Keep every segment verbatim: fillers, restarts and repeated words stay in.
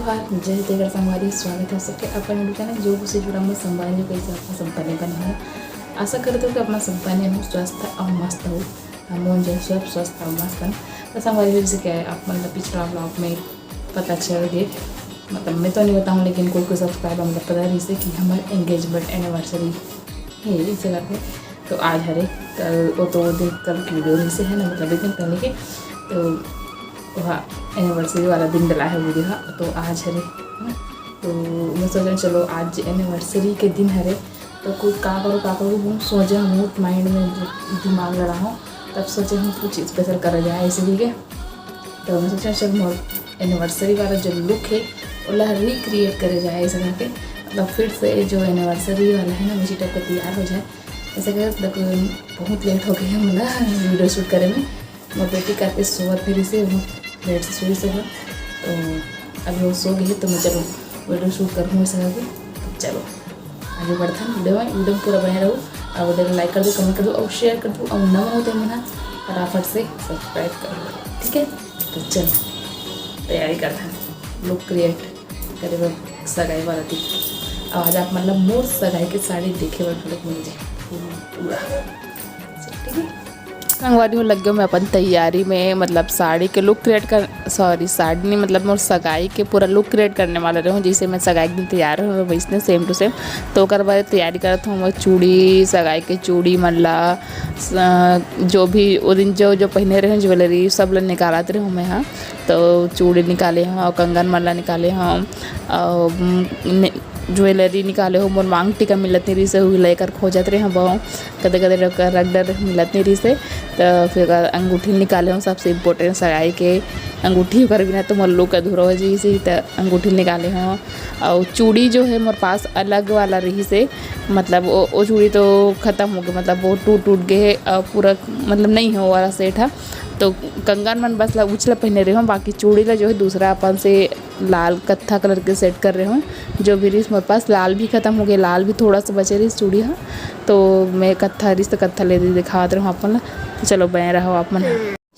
जय देगर संगवारी, स्वागत है सबके अपन YouTube चैनल जो कुछ जुड़ा में संगवारी। कैसे अपना संपन्न बने हो, आशा करते हो कि अपना संपन्न हो, स्वस्थ और मस्त हो। हम मन जो सब स्वस्थ और मस्त हन। तो संगवारी हो, जैसे कि आप मतलब पिछला ब्लॉग में पता चल गए, मतलब मैं तो नहीं बताऊँ, लेकिन कोई कोई सब्सक्राइबर मतलब पता रही से कि हमारे एंगेजमेंट एनिवर्सरी है इसे करके। तो आज हरे, कल वो तो वो दिन कल की वीडियो रही से है ना, मतलब एक दिन पहले के। तो वहाँ एनिवर्सरी वाला दिन डला है वीडियो हा, तो आज हरे। तो मैं सोचा चलो आज एनिवर्सरी के दिन हरे, तो कुछ का करो का करो, हम सोचे हम माइंड में दिमाग लड़ा हूँ, तब सोचे हम कुछ स्पेशल करा जाए इसीलिए। तो मैं सोचा चल मोर एनिवर्सरी वाला जो लुक है ओला रिक्रिएट करे जाए ऐसा करके, मतलब फिर से जो एनिवर्सरी वाला है ना उसी टाइप का तैयार हो जाए ऐसा करके। देखो बहुत लेट हो गया है मोला वीडियो शूट करे में। मोर बेटी करके सोवत फिर इसे वो लेट से सोई सोवत, तो अभी वो सो गई है तो मैं चलो वीडियो शूट करूँ ऐसा करके। तो चलो आगे बढ़थन वीडियो में, वीडियो में पूरा बने रहू। और वीडियो को लाइक कर दो, कमेंट कर दो और शेयर कर दो और नवा हो तो मना फटाफट से सब्सक्राइब कर लो, ठीक है? तो चलो तैयारी करथन लुक क्रिएट करे बर सगाई वाला दिन। और आज आप मतलब मोर सगाई के साड़ी देखे बर घलोक मिल जाए पूरा, ठीक है? संगवारी हो लग गयो मैं अपन तैयारी में, मतलब साड़ी के लुक क्रिएट कर, सॉरी साड़ी नहीं, मतलब मोर सगाई के पूरा लुक क्रिएट करने वाला रहूँ। जैसे मैं सगाई के दिन तैयार हूँ वैसने सेम टू सेम। तो ओकर बाद तैयारी करत हूँ मैं चूड़ी, सगाई के चूड़ी मन ला, स-, जो भी वो दिन जो जो पहने रहे ज्वेलरी सब ला निकालत रहूँ मैं। हाँ तो चूड़ी निकाले हूँ और कंगन मन ला निकाले हूँ और, उम, ने-, ज्वेलरी निकाले हो, मोर मांग टीका मिलत नहीं रहिस हे, उही ला एकर खोजत रहे हवं, कदे कदे रख रख डर मिलत नहीं रहिस हे। त फिर ओकर अंगूठी निकाले हो, सबसे इम्पोर्टेंट सगाई के अंगूठी, ओकर बिना तो मोर लुक अधूरा हो जइसे, त अंगूठी निकाले हो। और चूड़ी जो है मोर पास अलग वाला रहिस हे, मतलब वो, वो चूड़ी तो खत्म हो गए, मतलब वो टूट टूट गए हे, अ, पूरा मतलब नहीं हो वाला सेट है। तो कंगन मन बस ला उछला पहने रहे हो, बाकी चूड़ी ला जो है दूसरा अपन से लाल कत्था कलर के सेट कर रहे हो। जो भी रहिस मोर पास लाल भी खत्म हो गए, लाल भी थोड़ा सा बचे रहिस चूड़ी हा, तो मैं कत्था रहिस तो कत्था ले दे दिखावत रहे हो अपन ला। तो चलो बने रहो आप मन।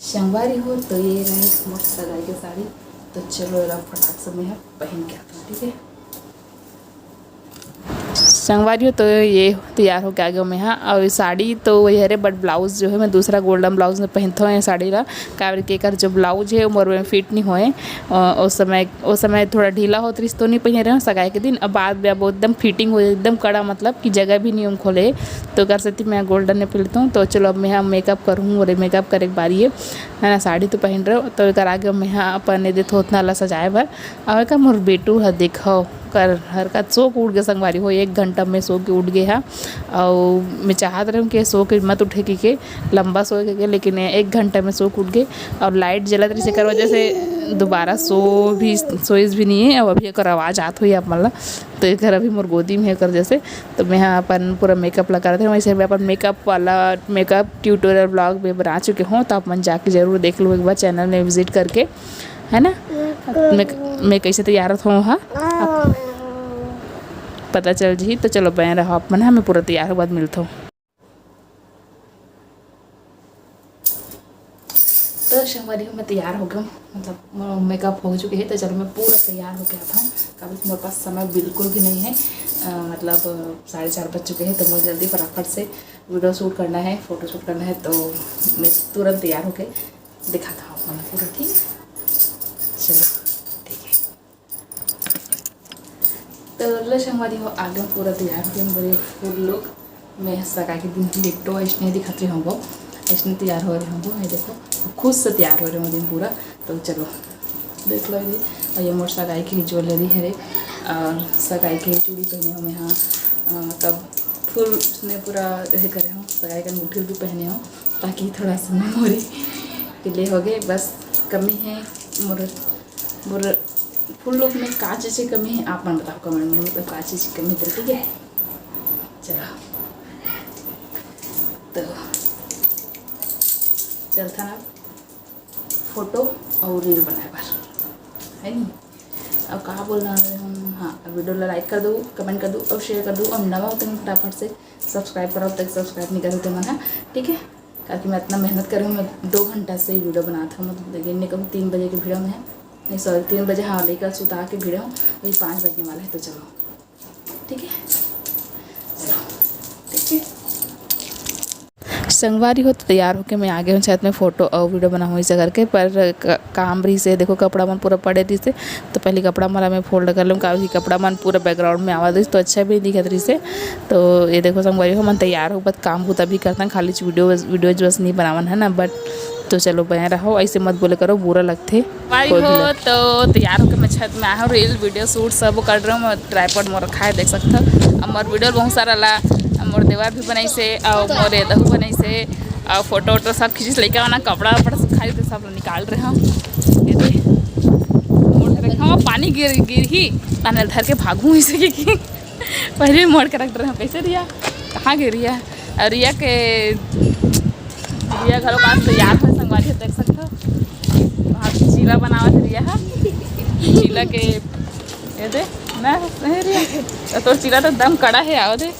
संगवारी हो तो ये रहे मोर सगाई के साड़ी। तो चलो एला फटाक से मैं पहन के आता हूँ, ठीक है? संगवारी हो तो ये तैयार होके आ गया मैं। हाँ और साड़ी तो वही हरे, बट ब्लाउज जो है मैं दूसरा गोल्डन ब्लाउज में पहनता हूँ ये साड़ी ला, काबर के एकर जो ब्लाउज है मोर में फिट नहीं होए। अ, उस समय उस समय थोड़ा ढीला होत रहिस तो नहीं पहने रहे सगाई के दिन। अब बाद में अब एकदम फिटिंग हो एकदम कड़ा, मतलब कि जगह भी नहीं खोले, तो एकर सेती मैं गोल्डन में पहनता हूँ। तो चलो अब मैं मेकअप करूँ और मेकअप करे के बारी है, है ना? साड़ी तो पहन रहे हो तो एकर आगे मैं अपन एदे थोथना ला सजाए बर। और एकर मोर बेटू ह देखो कर हरकत, सो के उठ गए संगवारी हो, एक घंटा में सो के उठ गए हा। और मैं चाहत रहूँ कि सो के मत उठे की के लंबा सो के, लेकिन ये एक घंटा में सो के उठ गए। और लाइट जलत रही एकर वजह से दोबारा सो भी सोइस भी नहीं है। अब अभी एकर आवाज़ आत हुई आप मन ला, तो एकर अभी मोर गोदी में एकर जैसे। तो मैं हाँ अपन पूरा मेकअप ला करत हूँ। वैसे मैं अपन मेकअप वाला मेकअप ट्यूटोरियल ब्लॉग में बना चुके हूँ, तो आप मन जाके जरूर देख लो एक बार चैनल में विजिट करके, है ना? मैं मैं कैसे तैयार होत हूँ हाँ, आप पता चल जी। तो चलो बने रहो आप मन, हाँ मैं पूरा तैयार हो बाद मिलता हूँ। तो संगवारी हो मैं तैयार हो गया हूँ, मतलब मेकअप हो चुके हैं। तो चलो मैं पूरा तैयार होके आता हूँ, काबर कि मोर पास समय बिल्कुल भी नहीं है। अ, मतलब अ, साढ़े चार बज चुके हैं, तो मुझे जल्दी फटाफट से वीडियो शूट करना है, फोटो शूट करना है। तो मैं तुरंत तैयार होके दिखाता हूँ आप मन ला पूरा, ठीक है? चलो ठीक है। तो लो संगवारी हो आगे पूरा तैयार हो गए बड़े फुल लुक। मैं सगा के दिन की डेटो ऐसने दिखत रहे होंगे, ऐसने तैयार हो रहे होंगे। ये देखो खुद से तैयार हो रहे होंगे दिन पूरा। तो चलो देख लो ये, और ये मोर सगाई की ज्वेलरी है रे, और सगाई के चूड़ी पहने हो मैं हाँ, अ, तब फुल उसने पूरा ये करे हो, सगाई का अंगूठी भी पहने हो, ताकि थोड़ा सा मेमोरी के लिए हो गए। बस कमी है मोर मोर फुल लुक में का चीज की कमी है, आप मन बताओ कमेंट में, मतलब का चीज की कमी है, ठीक है? चलो तो चलता ना फोटो और रील बनाए बार, है नी? अब कहा बोलना है हम, हाँ वीडियो ला लाइक कर दो, कमेंट कर दो और शेयर कर दो और नवा होते हैं फटाफट से सब्सक्राइब करो, अब तक सब्सक्राइब नहीं करे हो तो मन है, ठीक है? ताकि मैं इतना मेहनत करूँ, मैं दो घंटा से वीडियो बनाता हूँ, मतलब लेकिन नहीं कहूँ तीन बजे की वीडियो में है। नहीं, सॉरी, तीन बजे, हाँ, लेकर सुता के भिड़े हूँ, वही पाँच बजने वाला है, तो चलो, ठीक है, चलो, ठीक है। संगवारी हो, तो तैयार होके मैं आ गए हूँ छत में, फोटो और वीडियो बनाऊँ इसे करके, पर क-, काम रहिसे, देखो, कपड़ा मन पूरा पड़े रहिसे, तो पहले कपड़ा मन ला मैं fold कर लूँ, काबर कि कपड़ा मन पूरा background में आवा रहिस, तो अच्छा भी दिखत रहिसे। तो ये देखो संगवारी हो, मन तैयार हो, बस काम बुता भी करथन, खाली वीडियो, वीडियोज बस नहीं बनावन है ना, but तो चलो, बने रहो, ऐसे मत बोले करो, बुरा लगथे। भाई कोई भी हो, लग- तो तैयार होके मैं छत में आया हूँ, reel video shoot सब कर रहे हूँ। मैं tripod मोर रखा है, देख सकते हो। अब मोर वीडियो बहुत सारा ला, अब मोर देवर भी बनाइसे, और मोर ये दहू बनाइसे, और फोटो वोटो सब खींचिस। लइका मन कपड़ा वपड़ा सब खाली थे, सब निकाल रहे हूँ। ये दे, मोड़ के रखा हूँ, पानी गिर, गिर ही, ताने धर के भागू इसे कि पहले भी मोड़ के रख रहे हूँ। कैसे रिया, कहाँ गिर रिया? और रिया के, रिया घलो पास तैयार है, संगवारी हो, देख सकते हो। वहाँ पे चीला बनावत रिया है, चीला के, ये दे ना, नहीं रिया, तो तोर चीला तो दम कड़ा है, आओ दे।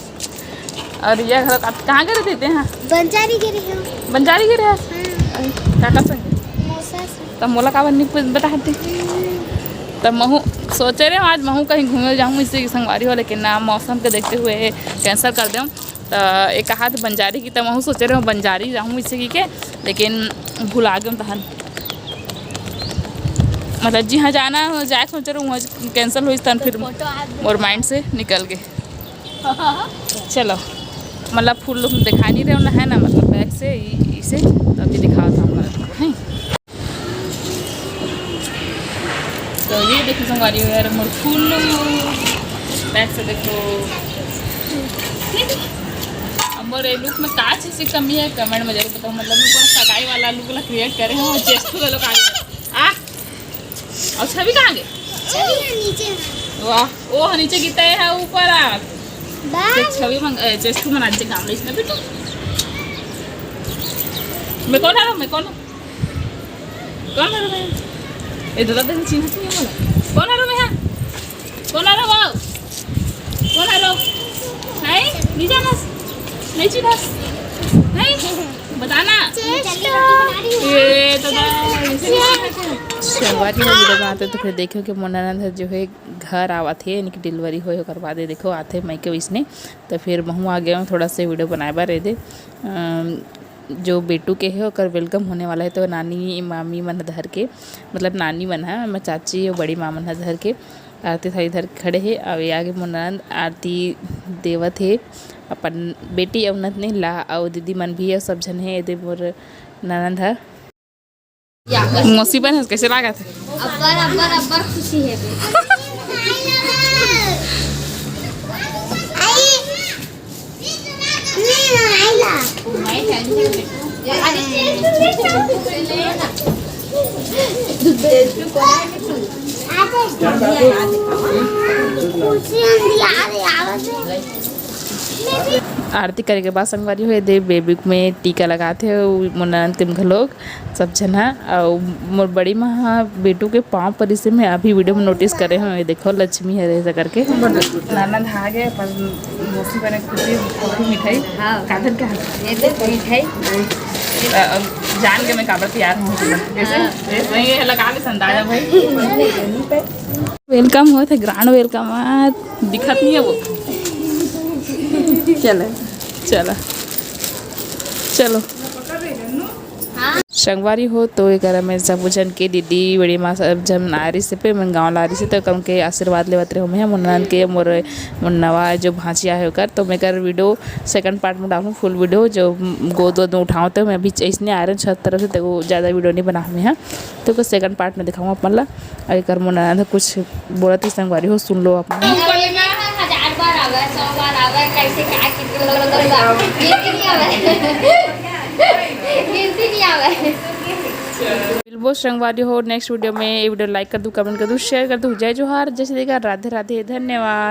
और रिया घलो का-, कहाँ गिरे रहिते हैं? बंजारी गिरे हो। बंजारी गिरे है? हाँ। काका संग? मौसा से। तब मोला काबर नहीं कुछ बता हते? हम्म। तब महू सोचे रहे आज महू कहीं घूमे जाऊँ इसे संगवारी हो, लेकिन ना, मौसम के देखते हुए cancel कर देम। तो एक कहा तो बंजारी की, तब महू सोचे रहे बंजारी जाऊँ इसे की के, लेकिन भुला गए तहन। मतलब जिहाँ जाना हो, जाए सोचे रहे, वहाँ cancel हुई, तहन फिर मोर mind से निकल गए। चलो, मतलब फूल लोग दिखा नहीं रहे ना, है ना, मतलब बैग से इ-, इसे तो अभी दिखाओ था हम लोग, हैं? तो ये देखो संगवारी हो यार, मोर फूल लोग बैग से देखो। अब मोर ये look में का चीज़ की कमी है, comment में जरूर बताओ। मतलब मैं पूरा सगाई वाला look ला create करे हूँ, just वाला का आ और छवि कहाँ गए? छवि है नीचे है। वाह, वो है नीचे गिरता है ऊपर आ। बाय। तो छवि मंग, ए, चेष्टू मना दे काम इसमें बेटू। मैं कौन आ रहा हूँ, मैं कौन हूँ? कौन आ रहा हूँ मैं? ए, दादा, दादा, चिन्ह नहीं बोला। कौन आ रहा हूँ मैं यहाँ? कौन आ रहा हूँ? कौन आ रहा हूँ? नहीं, नहीं जाना। नहीं चिन्ह। नहीं। बताना। चेष्टा। ये तो संगवारी हो, वीडियो बनाते तो फिर देखियो कि मोर ननद जो है घर आवत हे, यानी कि delivery होए ओकर बाद ये देखो आथे मइके वइसने। तो फिर महू आ गया हूँ थोड़ा से वीडियो बनाए बर। ये दे, अम, जो बेटू के है ओकर welcome होने वाला है, तो नानी मामी मन धर के, मतलब नानी मन है, मैं चाची और बड़ी माँ मन धर के आरती थाली धर के खड़े हे। अउ ये आगे मोर ननद आरती देवत हे अपन बेटी अउ नतनी ला, अउ दीदी मन भी हे, सब झन हे। एदे मोर ननद ह। मौसी बन हस, कैसे लागत हे? अब्बर, अब्बर, अब्बर खुशी हे बे। आरती करे के बाद संगवारी हो, ये दे बेबी में टीका लगात हे, अउ मोर ननद के घलोक सब झन ह। अउ मोर बड़ी माँ ह बेटू के पाँव परिसे में अभी वीडियो में नोटिस करे हो, ये देखो लक्ष्मी हरे ऐसा करके। ननद आ गए, अपन मौसी बने खुशी, कॉफी मिठाई। हाँ। कादर का? ये दे मिठाई। अ, अ, जान के मैं काबर तैयार हूँ। जैसे, हाँ। जैसे ये लगा ले संदाजा भाई। Welcome होत हे, grand welcome। आ, दिखत नहीं है वो। चलो, चलो, चलो। संगवारी हो, तो एकरा में सब झन के दीदी, बड़ी माँ, सब झन आ रहिस हे, पे मन गाँव ला रहिस हे, तो कम के आशीर्वाद लेवत रहे मैं, मोर ननद के, मोर, मोर नवा जो भांची आहे ओकर। तो मैं कर वीडियो second part में डालूँ, full वीडियो जो गोद वोद में उठाऊँ, तो मैं अभी ऐसने आ रहे छत तरफ से, तो ज़्यादा वीडियो नहीं बना मैं, हाँ। तो कुछ second part में दिखाऊँ अपन ला। अउ एकर मोर ननद कुछ बोलत हे संगवारी हो, सुन लो आप मन। अरे, हजार बार आवे, सौ बार आवे, कैसे क्या गिनती नहीं आवे। गिनती नहीं आवे। मिलबो संगवारी हो next वीडियो में। ये वीडियो like कर दू, comment कर दू, share कर दू। जय जोहार, जय छत्तीसगढ़, राधे राधे, धन्यवाद।